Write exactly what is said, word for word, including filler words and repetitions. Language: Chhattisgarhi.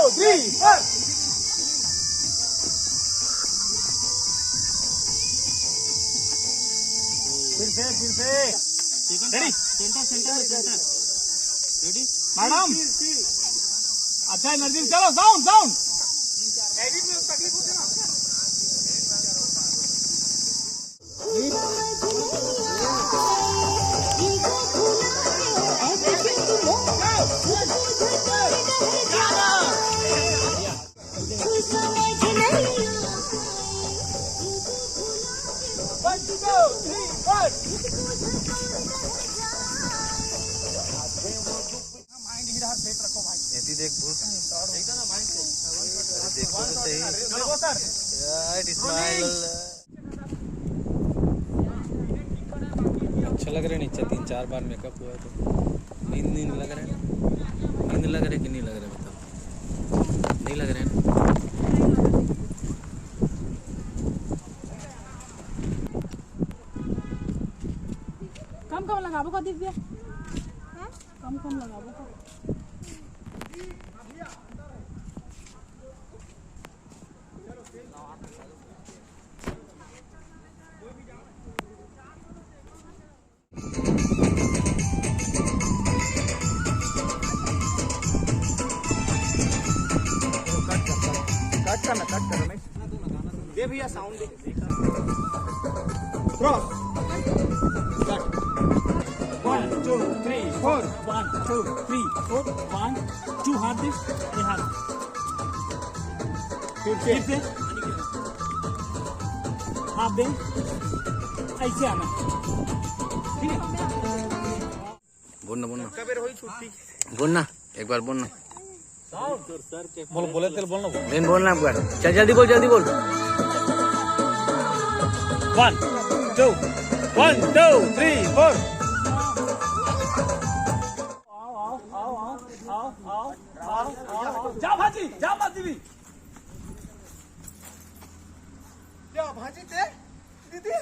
Three, four. फिर से, फिर से। Ready? Center, center, center. Ready? Madam। अच्छा है नजदीक, चलो, sound, sound। ऐसी देख भूत। अरे देखो तो सही। यार, smile। अच्छा लग रहा है नीचे, तीन चार बार makeup हुआ है तो। नींद, नींद लग रहा है। नींद लग रहा है कि नहीं लग रहा है, बताओ। नहीं लग रहा है ना? कम कम लगाबो का दिव्या? हाँ? कम कम लगाबो का। कट कर, कट कर, कट कर ना, कट कर रमेश। दे भैया, sound दे। Cross। Cut। One, two, three, four। One, two, three, four। One, two, हाथ दे, ये हाथ। फिर से। फिर से। हाथ दे, ऐसे आना। ठीक है? बोल ना, बोल ना। बोल ना, एक बार बोल ना। बोल, बोले तेरे बोल ना। लेकिन बोल ना एक बार। चल, जल्दी बोल, जल्दी बोल। One, two, one, two, three, four। आओ, आओ, आओ। जा भाजी, जा भाजी भी। जा भाजी ते, दीदी।